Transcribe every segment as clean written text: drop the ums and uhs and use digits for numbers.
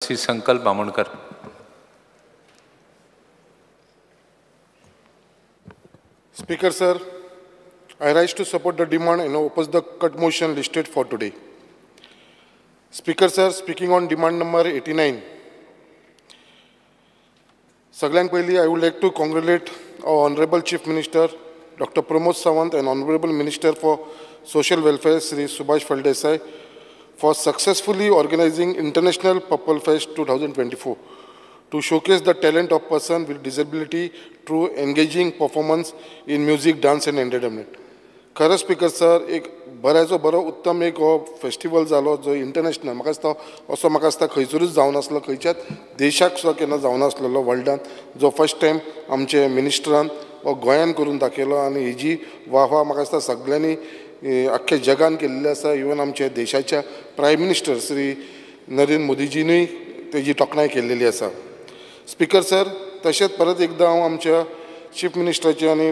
Shri Sankalp Amonkar. Speaker sir, I rise to support the demand and oppose the cut motion listed for today. Speaker sir, speaking on demand number 89. सगळ्यांत पयलीं I would like to congratulate our Honorable Chief Minister Dr. Pramod Sawant and Honorable Minister for Social Welfare Shri Subhash Phaldesai for successfully organizing International Purple Fest 2024 to showcase the talent of person with disability through engaging performance in music, dance and entertainment. खरें speaker sir, एक बऱ्याचो बरो उत्तम एक हो festival जालो जो international, म्हाका दिसता असो म्हाका दिसता खंयसरूच जावनासलो, खंयच्याच देशाक सुद्दां केन्ना जावनासलेलो वर्ल्डान, जो फर्स्ट टायम आमचे मिनिस्टरान हो गोंयान करून दाखयलो आनी हेजी वाह म्हाका दिसता सगळ्यांनी आख्ख्या जगान केल्लें आसा. इवन आमच्या देशाच्या प्रायम मिनिस्टर श्री नरेंद्र मोदीजीनूय तेजी तोखणाय केल्लेली आसा. स्पीकर सर, तशेंच परत एकदां हांव आमच्या चीफ मिनिस्टराचे आनी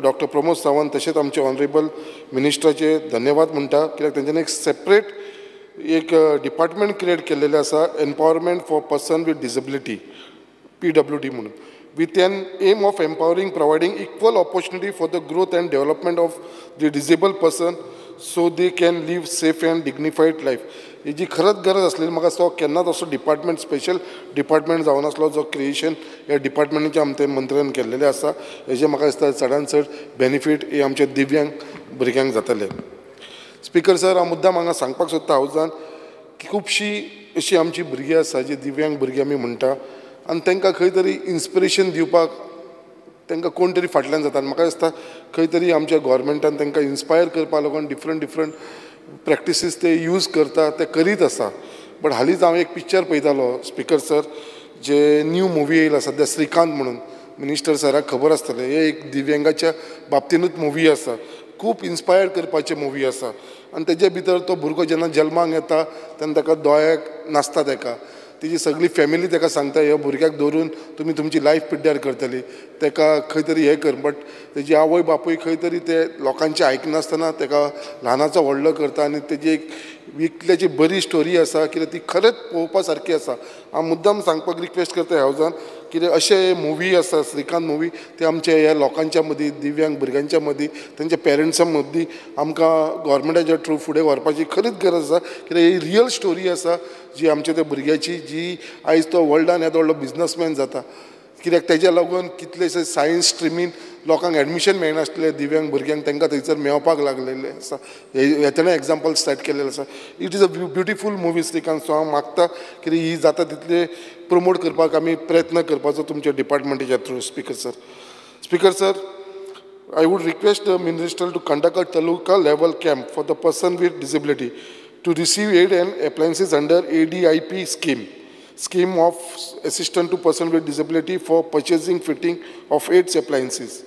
डॉक्टर प्रमोद सावंत तशेंच आमचे ऑनरेबल मिनिस्टराचे धन्यवाद म्हणटा, कित्याक तेंच्यांनी एक सेपरेट एक डिपार्टमेंट क्रिएट केल्लेलें आसा, empowerment for person with disability PWD म्हणून, with an aim of empowering, providing equal opportunity for the growth and development of the disabled person so they can live safe and dignified life. हेजी खरंच गरज आसलेली. म्हाका दिसता केन्नाच असो department, special department जावन आसलो जो क्रिएशन ह्या डिपार्टमेंटाचें आमच्या मंत्र्यान केल्लेलें आसा. हेजें म्हाका दिसता चडान चड बेनिफीट हे आमच्या दिव्यांग भुरग्यांक जातले. स्पीकर सर, हांव मुद्दाम हांगा सांगपाक सोदता हावजान की खुबशीं अशीं आमची भुरगीं आसा जी दिव्यांग भुरगीं आमी म्हणटा आनी तांकां खंय तरी इन्स्पिरेशन दिवपाक तांकां कोण तरी फाटल्यान जाता. आनी म्हाका दिसता खंय तरी आमच्या गोवोरमेंटान तांकां इन्स्पायर करपाक लागून डिफरंट डिफरंट प्रॅक्टिसीस ते यूज करता, ते करीत आसा. बट हालींच हांव एक पिक्चर पळयतालो स्पीकर सर, जे न्यू मुवी येयला सद्या श्रीकांत म्हणून, मिनिस्टर सराक खबर आसतलें, हे एक दिव्यांगाच्या बाबतीनूच मुवी आसा, खूब इन्स्पायर करपाची मुवी आसा. आनी तेजे भितर तो भुरगो जेन्ना जल्माक येता तेन्ना ताका दोळ्याक नासता, ताका तेजी सगळी फॅमिली ताका सांगता ह्या भुरग्याक दवरून तुमी तुमची लायफ पिड्ड्यार करतली, ताका खंय तरी हें कर. बट तेजी आवय बापूय खंय तरी ते लोकांचें आयकनासतना ताका ल्हानाचो व्हडलो करता आनी तेजी एक इतल्याची बरी स्टोरी आसा कित्याक ती खरेंच पळोवपा सारकी आसा. हांव मुद्दाम सांगपाक रिक्वेस्ट करता हावजान कितें अशें मुवी आसा श्रीकांत मुवी, ते आमच्या ह्या लोकांच्या मदीं, दिव्यांग भुरग्यांच्या मदीं, तेंच्या पेरंट्सां मदीं आमकां गोवोरमेंटाच्या थ्रू फुडें व्हरपाची खरीच गरज आसा. कित्याक ही रियल स्टोरी आसा जी आमच्या त्या भुरग्याची, जी आयज तो वर्ल्डान येदो व्हडलो बिजनसमॅन जाता, कित्याक तेज्या लागून कितलेशे सायन्स स्ट्रिमीन लोकांक एडमिशन मेळनासलें दिव्यांग भुरग्यांक, तांकां थंयसर मेळपाक लागलेलें आसा. हें ताणें एग्जाम्पल स्टार्ट केल्लें आसा. It is a beautiful movie Srikanth. So हांव मागता कितें ही जाता तितले प्रमोट करपाक आमी प्रयत्न करपाचो तुमच्या डिपार्टमेंटाच्या through. Speaker sir, speaker sir, I would request the minister to conduct a taluka level camp for the person with disability to receive aid and appliances under ADIP scheme, scheme of assistance to person with disability for purchasing, fitting of aids appliances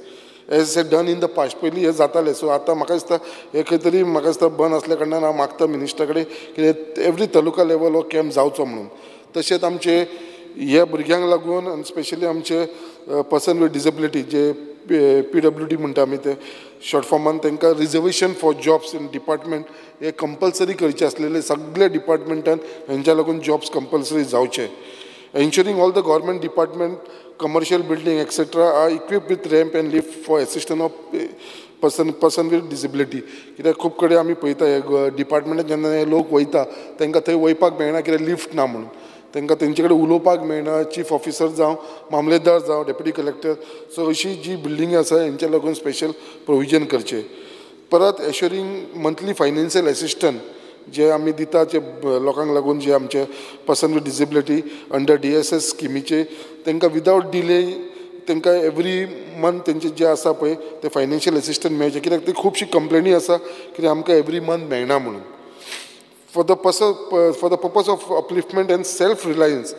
as done in the past. पयलीं हें जातालें. So आतां म्हाका दिसता हें खंय तरी म्हाका दिसता बंद आसल्या कारणान हांव मागता मिनिस्टरा कडेन की एवरी तालुका लेवल हो कॅम्प जावचो म्हणून. तशेंच आमचे ह्या भुरग्यांक लागून आनी स्पेशली आमचे person with disability J PWD म्हणटा आमी ते शॉर्ट फॉर्मान, तांकां reservation for jobs in department हे कंपल्सरी करचें आसलेले. सगळे डिपार्टमेंटान हेंच्या लागून जॉब्स कंपल्सरी जावचे. Ensuring all the government department, commercial building etcetera are equip with ramp and lift for assistance of person with disability. कित्याक खूब कडेन आमी पळयता हे डिपार्टमेंटान जेन्ना हे लोक वयता तांकां थंय वयपाक मेळना कित्याक लिफ्ट ना म्हणून, तांकां तेंचे कडेन उलोवपाक मेळना, चीफ ऑफिसर जावं, मामलेदार जावं, डेप्युटी कलेक्टर. सो अशी जी बिल्डींग आसा हेंच्या लागून स्पेशल प्रोविजन करचें. परत एश्युरींग मंथली फायनान्शियल एसिस्टंट जे आमी दिता जे लोकांक लागून, जे आमचे person with disability under DSS स्किमीचे, तांकां विदावट डिले तांकां एवरी मंथ तेंचे जे आसा पळय ते फायनान्शियल एसिस्टंट मेळचें. कित्याक ती खुबशी कंप्लेनी आसा कित्याक आमकां एवरी मंथ मेळना म्हणून. For the purpose of upliftment and self reliance,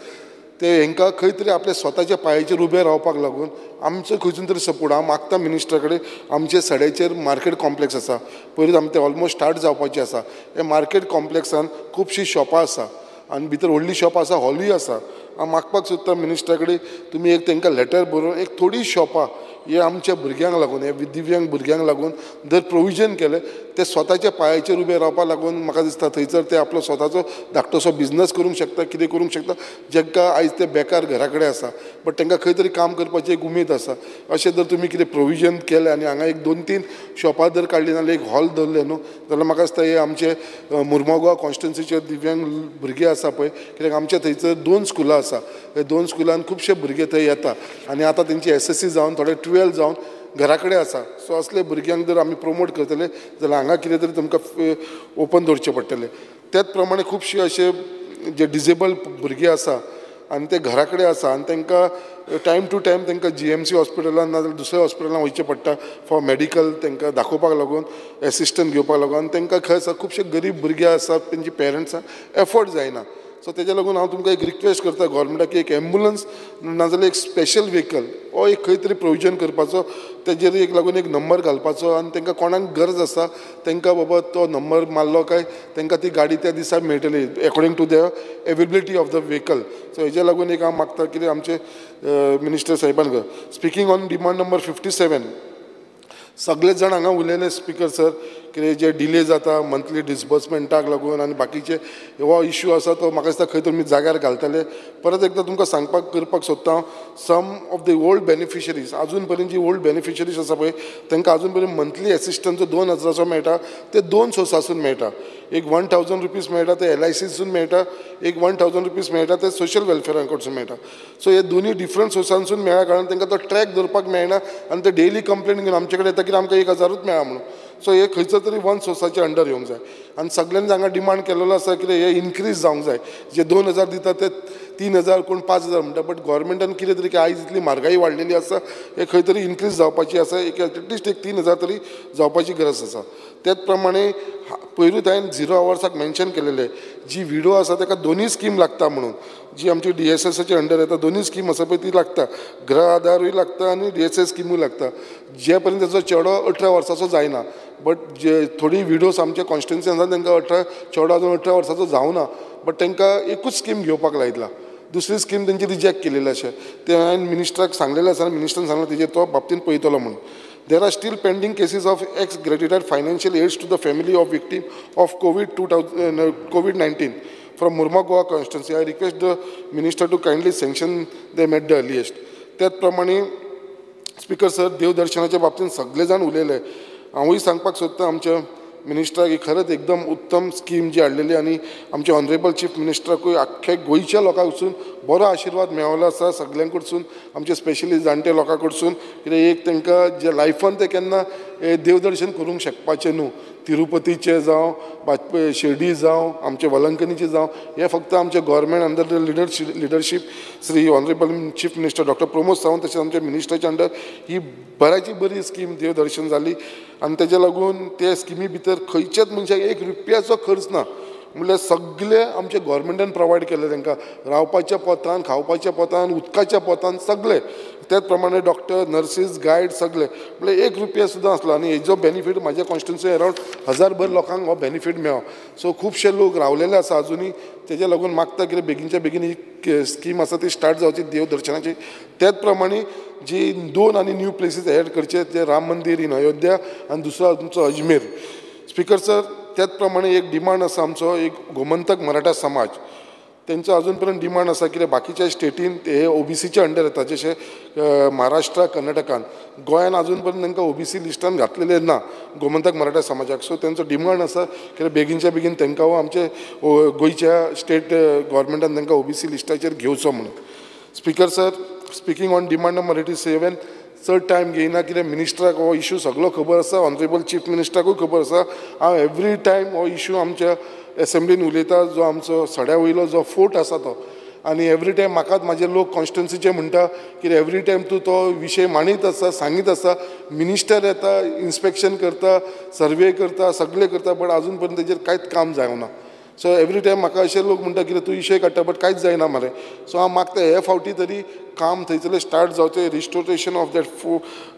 ते हेंकां खंय तरी आपल्या स्वताच्या पांयाचेर उबे रावपाक लागून आमचो खंयसून तरी सपोर्ट. हांव मागता मिनिस्टरा कडेन, आमचे सड्याचेर मार्केट कॉम्प्लेक्स आसा, पयलींच आमचें ऑलमोस्ट स्टार्ट जावपाचें आसा. ह्या मार्केट कॉम्प्लेक्सान खुबशीं शॉपां आसा आनी भितर व्हडलीं शॉपां आसा, हॉलूय आसा. हांव मागपाक सोदता मिनिस्टरा कडेन तुमी एक तांकां लेटर बरोवन एक थोडी शॉपां हे आमच्या भुरग्यांक लागून, हे दिव्यांग भुरग्यांक लागून जर प्रोविजन केलें ते स्वताच्या पांयाचेर उबे रावपाक लागून म्हाका दिसता थंयसर ते आपलो स्वताचो धाकटोसो बिजनस करूंक शकता, कितें करूंक शकता. जांकां आयज ते बेकार घरा कडेन आसा बट तांकां खंय तरी काम करपाची एक उमेद आसा. अशें जर तुमी कितें प्रोविजन केलें आनी हांगा एक 2-3 शॉपां जर काडलीं नाल्यार एक हॉल दवरलें न्हू जाल्यार म्हाका दिसता हे आमचे मुर्मोगांव कॉन्स्टिट्युन्सीचे दिव्यांग भुरगे आसा पळय, कित्याक आमच्या थंयसर 2 स्कुलां आसा, हे 2 स्कुलान खुबशे भुरगे थंय येता आनी आतां तेंची SSC जावन थोडे 12 जावन घरा कडेन आसा. सो असले भुरग्यांक जर आमी प्रोमोट करतले जाल्यार हांगा कितें तरी तुमकां ओपन दवरचें पडटलें. त्याच प्रमाणे खुबशे अशे जे डिजेबल भुरगे आसा आनी ते घरा कडेन आसा आनी तांकां टायम टू टायम तांकां GMC हॉस्पिटलान नाजाल्यार दुसऱ्या हॉस्पिटलान वयचें पडटा फॉर मेडिकल तांकां दाखोवपाक लागून, एसिस्टंट घेवपाक लागून. आनी तांकां खंय आसा खुबशे गरीब भुरगे आसा तेंची पेरंट्सांक एफोर्ड जायना. सो तेज्या लागून हांव तुमकां एक रिक्वेस्ट करता गव्हर्मेंटाक की एक एम्बुलन्स नाजाल्यार एक स्पेशल व्हेकल हो एक खंय तरी प्रोविजन करपाचो, तेजेर एक लागून एक नंबर घालपाचो आनी तांकां कोणाक गरज आसा तांकां बाबा तो नंबर मारलो काय तांकां ती गाडी त्या दिसा मेळटली according to the availability of the vehicle. So हेज्या लागून एक हांव मागता कितें आमचे मिनिस्टर साहेबान. स्पिकींग ऑन डिमांड नंबर 57, सगळे जाण हांगा उलयले स्पिकर सर कितें जे डिले जाता मंथली डिसबर्समेंटाक लागून आनी बाकीचे हो इश्यू आसा तो म्हाका दिसता खंय तुमी जाग्यार घालतले. परत एकदां तुमकां सांगपाक करपाक सोदता हांव, some of the old beneficiaries आजून पर्यंत जी ओल्ड बेनिफिशरीज आसा पळय तांकां आजून पर्यंत मंथली एसिस्टंट जो 2000 मेळटा ते 2 सोर्सासून मेळटा. एक 1000 रुपीज मेळटा ते LICसून मेळटा, एक 1000 रुपीज मेळटा ते सोशल वेलफेरा कडसून मेळटा. सो हे दोनूय डिफरंट सोर्सांसून मेळ्ळ्या कारणान तांकां तो ट्रॅक दवरपाक मेळना आनी ते डेली कंप्लेन घेवन आमचे कडेन येता की आमकां 1000ूच मेळ्ळा म्हणून. सो हे खंयचो तरी वन सोर्साचे अंडर येवंक जाय आनी सगल्यांनी हांगा डिमांड केलेलो आसा कितें हे इनक्रीज जावंक जाय. जे 2000 दिता ते 3000 कोण 5000 म्हणटा, बट गव्हर्मेंटान कितें तरी आयज इतली म्हारगाई वाडलेली आसा हे खंय तरी इनक्रीज जावपाची आसा, एक एटलिस्ट एक 3000 तरी जावपाची गरज आसा. त्याच प्रमाणे पयरूच हांवें 0 आवर्साक मेन्शन केलेलें जी विडो आसा ताका दोनूय स्कीम लागता म्हणून, जी आमची DSSचे अंडर येता दोनूय स्कीम आसा पळय ती लागता, गृह आधारूय लागता आनी DSS स्किमूय लागता जे पर्यंत ताचो चेडो 18 वर्साचो जायना. बट जे थोडी विडोज आमच्या कॉन्स्टिट्युन्सी आसा तांकां चेडो अजून 18 वर्साचो जावना बट तांकां एकूच स्कीम घेवपाक लायतला, दुसरी स्कीम तेंची रिजेक्ट केलेली अशें तें हांवें मिनिस्टराक सांगलेलें आसा आनी मिनिस्टरान सांगलें तेजेर तो बाबतीन पळयतलो म्हणून. There are still pending cases of ex-gratuited financial aids to the family of victim of COVID-19 from Murma Goa constituency. I request the minister to kindly sanction them at the earliest. त्याच प्रमाणे speaker sir देवदर्शनाच्या बाबतींत सगळे जाण उलयले. हांवूय सांगपाक सोदता आमच्या मिनिस्टराक ही खरेंच एकदम उत्तम स्कीम जी हाडलेली आनी आमच्या ऑनरेबल चीफ मिनिस्टराकूय आख्ख्या गोंयच्या लोकां कडसून बरो आशिर्वाद मेळ्ळो आसा, सगळ्यां कडसून आमचे स्पेशली जाणटे लोकां कडसून, कित्याक एक तांकां जे लायफान ते केन्ना देवदर्शन करूंक शकपाचें न्हू, तिरुपतीचें जावं, शिर्डी जावं, आमचे वलंकनीचें जावं, हें फक्त आमचे government under the leadership Shri honourable chief minister doctor Pramod Sawant तशेंच आमच्या मिनिस्टराच्या अंडर ही बऱ्याची बरी स्कीम देवदर्शन जाली आनी तेज्या लागून ते स्किमी भितर खंयच्याच मनशाक 1 रुपयाचो खर्च ना, म्हणल्यार सगळे आमच्या गव्हर्मेंटान प्रोवायड केले तांकां रावपाच्या पोतान, खावपाच्या पोतान, उदकाच्या पोतान सगळे, त्याच प्रमाणे डॉक्टर, नर्सीस, गायड सगळे, म्हणल्यार 1 रुपया सुद्दां आसलो. आनी हेजो बेनिफीट म्हाज्या कॉन्स्टिट्युन्सी अरावंड 1000 लोकांक हो बेनिफीट मेळ्ळो. सो खुबशे लोक रावलेले आसा अजुनूय, तेज्या लागून मागता कितें बेगीनच्या बेगीन ही स्कीम आसा ती स्टार्ट जावची देवदर्शनाची. त्याच प्रमाणे जी 2 आनी न्यू प्लेसीस एड करचे ते राम मंदीर इन अयोध्या आनी दुसरो आमचो अजमेर. स्पीकर सर त्याच प्रमाणे एक डिमांड आसा आमचो एक गोमंतक मराठा समाज तेंचो अजून पर्यंत डिमांड आसा कित्याक बाकीच्या स्टेटीन हे ओबीसीच्या अंडर येता, जशें महाराष्ट्र, कर्नाटकान, गोंयान अजून पर्यंत तांकां ओबीसी लिस्टान घातलेलें ना गोमंतक मराठा समाजाक. सो तेंचो डिमांड आसा कित्याक बेगीनच्या बेगीन तांकां आमचे गोंयच्या स्टेट गव्हर्मेंटान तांकां ओबीसी लिस्टाचेर घेवचो म्हणून. Speaker sir speaking on demand number 87, चड टायम घेयना कित्याक मिनिस्टराक हो इशू सगळो खबर आसा, ऑनरेबल चीफ मिनिस्टराकूय खबर आसा. हांव एवरी टायम हो इशू आमच्या एसेंब्लीन उलयता, जो आमचो सड्या वयलो जो फोर्ट आसा तो, आनी एवरी टायम म्हाकाच म्हाजे लोक कॉन्स्टिट्युन्सीचे म्हणटा की एवरी टायम तूं तो विशय मांडीत आसा, सांगीत आसा, मिनिस्टर येता, इन्स्पेक्शन करता, सर्वे करता, सगळें करता, बट आजून पर्यंत तेजेर कांयच काम जावना. सो एवरी टायम म्हाका अशे लोक म्हणटा कितें तूं विशय काडटा बट कांयच जायना मरे. सो हांव मागता हे फावटी तरी काम थंयसरलें स्टार्ट जावचें, restoration of that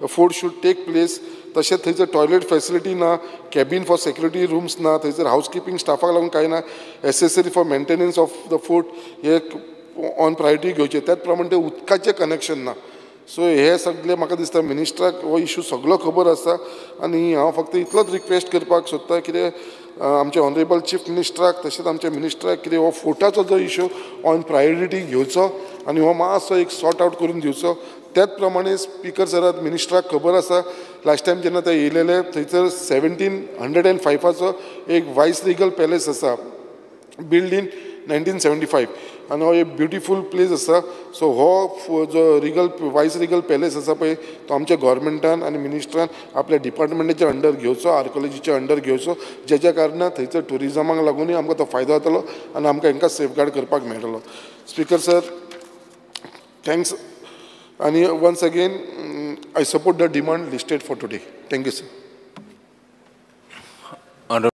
fort should take place. तशेंच थंयसर टॉयलेट फेसिलिटी ना, कॅबीन फॉर सेक्युरिटी रुम्स ना, थंयसर हावस किपिंग स्टाफाक लागून कांय ना, accessory for maintenance of the fort हे ऑन प्रायोरिटी घेवचें. त्याच प्रमाणे ते उदकाचें कनेक्शन ना. सो हे सगळे म्हाका दिसता मिनिस्टराक हो इशू सगळो खबर आसा आनी हांव फक्त इतलोच रिक्वेस्ट करपाक सोदता कितें आमचे ऑनरेबल चीफ मिनिस्टराक तशेंच आमच्या मिनिस्टराक कितें हो फोर्टाचो जो इशू ऑन प्रायोरिटी घेवचो आनी हो मातसो एक सॉर्ट आवट करून दिवचो. त्याच प्रमाणे स्पीकर सराक मिनिस्टराक खबर आसा लास्ट टायम जेन्ना ते येयलेले थंयसर 1705 एक वायस रिगल पॅलेस आसा बिल्ड इन 1975 आनी हो एक ब्युटिफूल प्लेस आसा. सो हो जो रिगल वायस रिगल पॅलेस आसा पळय तो आमच्या गोवोरमेंटान आनी मिनिस्टरान आपल्या डिपार्टमेंटाच्या अंडर घेवचो, आर्कोलॉजीच्या अंडर घेवचो, जेच्या कारणान थंयसर ट्युरिजमाक लागूनय आमकां तो फायदो जातलो आनी आमकां हांकां सेफगार्ड करपाक मेळटलो. स्पीकर सर, thanks आनी once again I support the demand listed for today. Thank you sir.